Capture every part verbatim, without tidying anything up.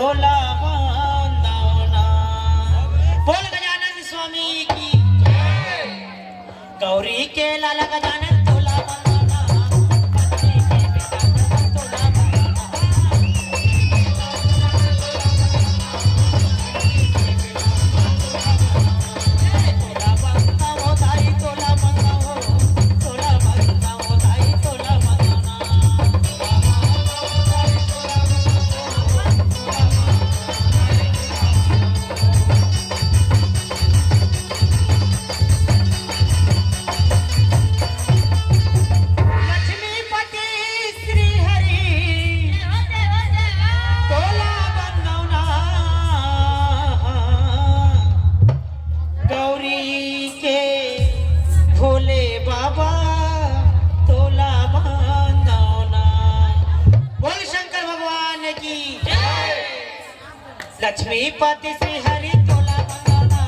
तोला बंदना। बोल गजानन स्वामी की। गौरी के लाला गजानन तोला बंदना। लक्ष्मीपति श्री हरि तोला बंदना। गौरी के भोले बाबा तोला बंदना। बोल शंकर भगवान की। लक्ष्मीपति श्री हरि तोला बंदना।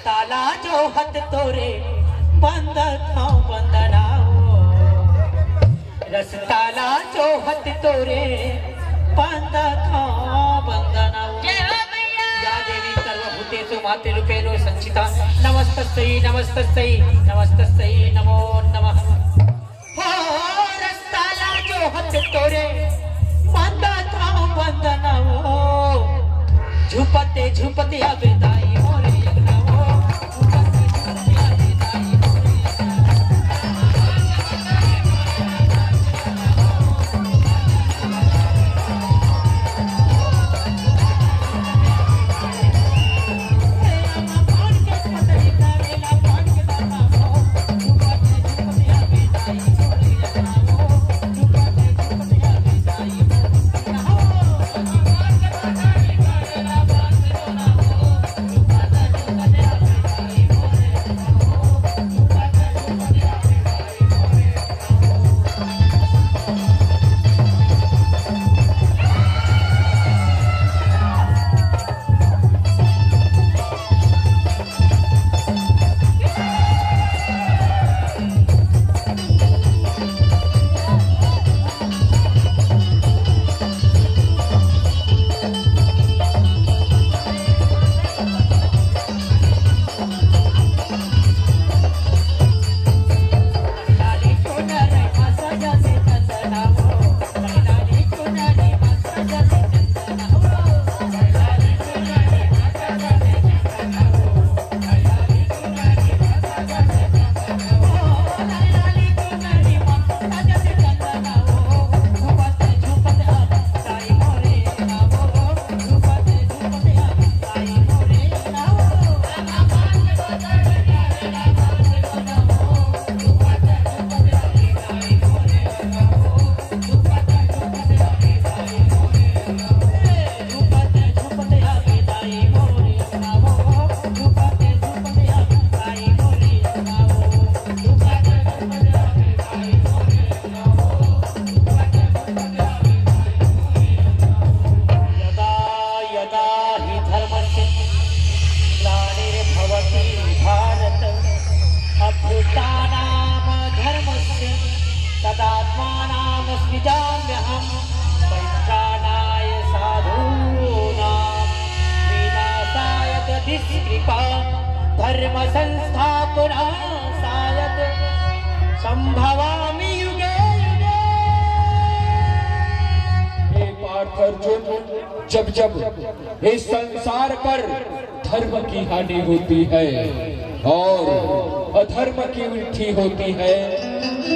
ताला जो हत तोरे बंद खाओ बंदनाओ। रस्ताला जो हत तोरे बंद खाओ बंदनाओ। जय हो मैया। या देवी सर्वभूतेषु मातृरूपेण संस्थिता। नमस्तस्यै नमस्तस्यै नमस्तस्यै नमो नमः। हो रस्ताला जो हत तोरे बंद खाओ बंदनाओ। झुपते झुपते आबे दाई मोरे अंगनाओ। यदा यदा हि धर्मस्य ग्लानिर्भवति भारत, अभ्युत्थानमधर्मस्य तदात्मानं सृजाम्यहम्। परित्राणाय साधूनां विनाशाय च दुष्कृताम्। धर्म संस्थापनार्थाय च संभवामि युगे युगे। हे पार्थ अर्जुन, जब जब इस संसार पर धर्म की हानि होती है और अधर्म की वृद्धि होती है,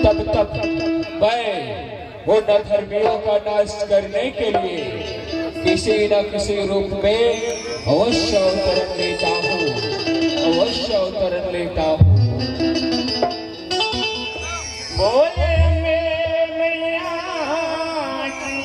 तब तब मैं उन अधर्मियों का नाश करने के लिए किसी न किसी रूप में अवश्य अवतरण लेता हूँ, अवश्य अवतरण लेता हूँ। बोले मेरे मैया की।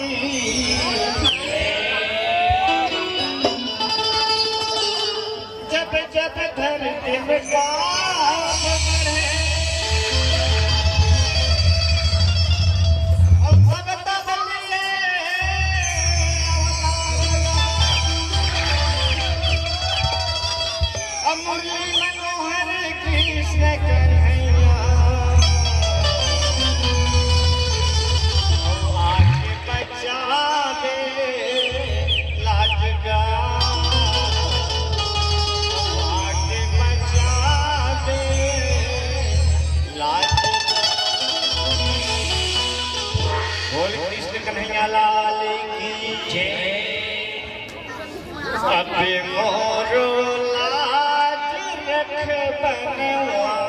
मुरली मनोहर कृष्ण कन्हैया, आके बचा दे लाज का, आके बचा दे लाज का। बोल कृष्ण कन्हैया लाल की जय। अब मोरो लाज रख बनवारी,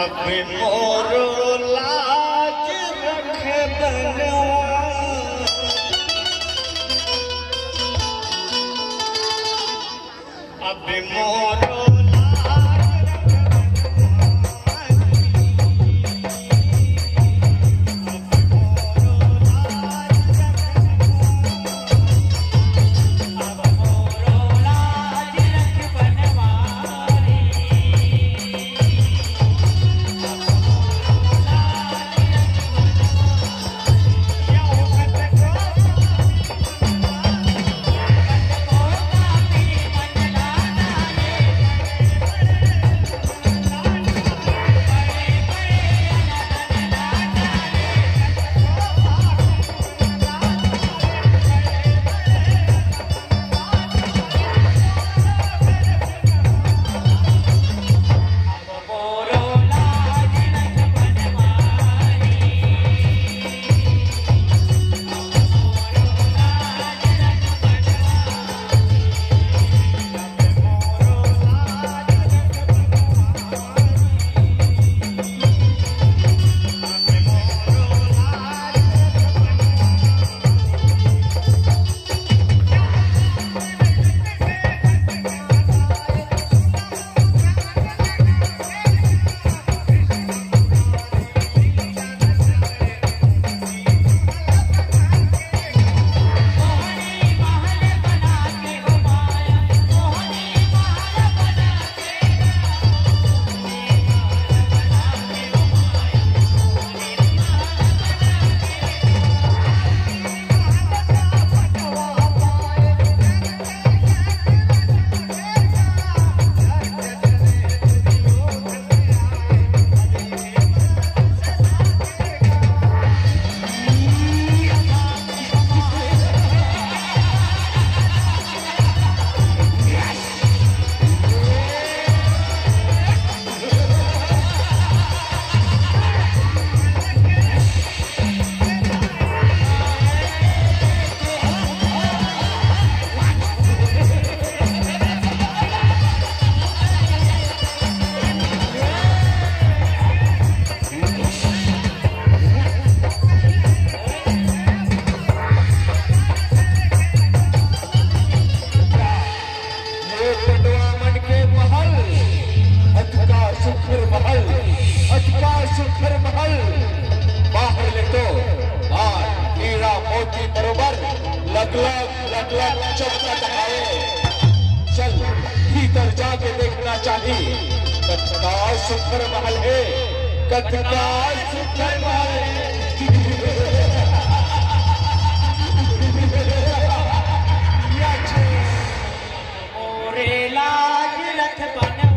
अब मोरो लाज रख बनवारी। अब मोरो लाज रख बनवारी। ये पटवा मन के महल, अतका सुघर महल, अतका सुघर महल, बाहर ले तो आज हीरा मोती बरोबर लग लग, लग लग चमकत हवे। चल, भीतर जाके देखना चाही, कतका सुघर महल हे, कतका सुघर महल हे। मोरे लाज रथ बनवारी।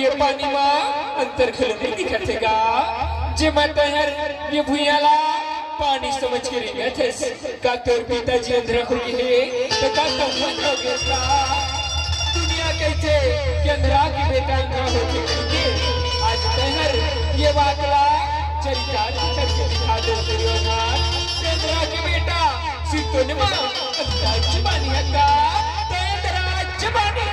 ये पानी मा अंतर घलो नइ दिखत हे गा। जे मैं तैहर ये भुइयां ला पानी समझ के रेंगत हस, का तोर पिताजी अंधरा हो गे हे? त का तहूं अंधरा हो गे का? दुनिया कहिथे कि अंधरा के बेटा अंधरा होथे कहिके। आज तैहर ये बात ला चरितार्थ करके दिखा दे दुर्योधन। अंधरा के बेटा सिर तो निमा अंधरा जुबानी हत्ता, तेंदरा जुबानी।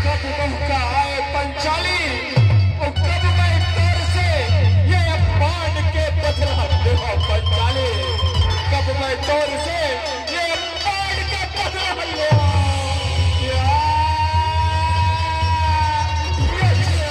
कब मौका आए पंचाली, और कब मैं तोर से ये बाण के बदला लेवा पंचाली, कब मैं तोर से ये बाण के बदला लेवा। या, या, या।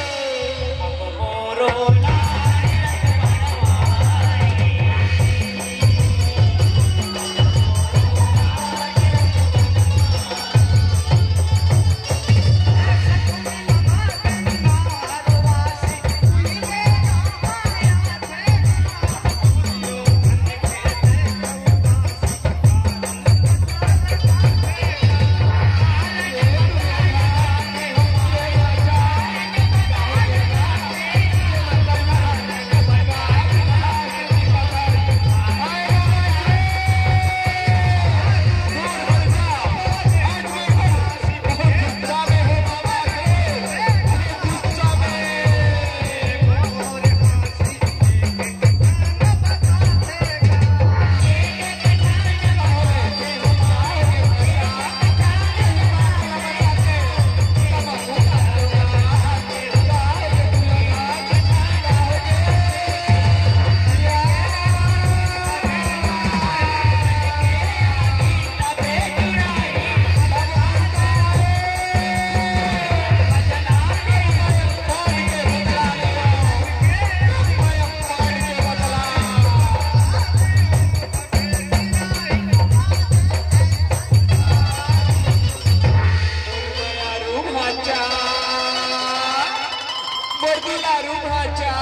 मोर दुलारू भांचा,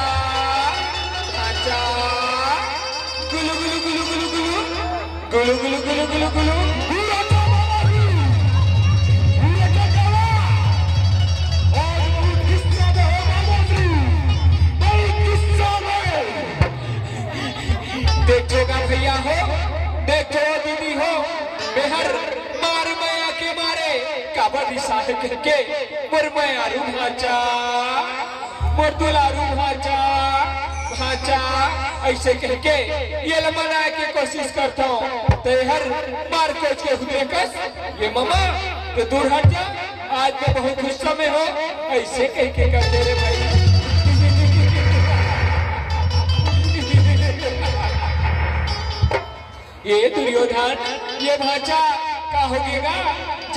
भांचा, गुलु, गुलु, गुलु, गुलु, गुलु। गुलु, गुलु, गुलु, गुलु, गुलु। पूरा का मामा जी, पूरा का काला। आज बहुत गुस्सा में हो मामा जी, बहुत गुस्सा में। देखो गा भैया हो, देखो दीदी हो, मेहर मार मया के मारे काबर रिसाहे कहिके, मोर मयारू भांचा, मोर दुलारू भांचा, भांचा, अइसे कहिके ये ल मनाए के कोशिश करथंव, तेहर मार कोच के हुदे कस, ये ममा, तो दूर हट जा, आज मैं बहुत गुस्सा में हो, अइसे कहिके करथे रे भाई। ये दुर्योधन, ये भांचा का होगे गा?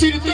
चिरते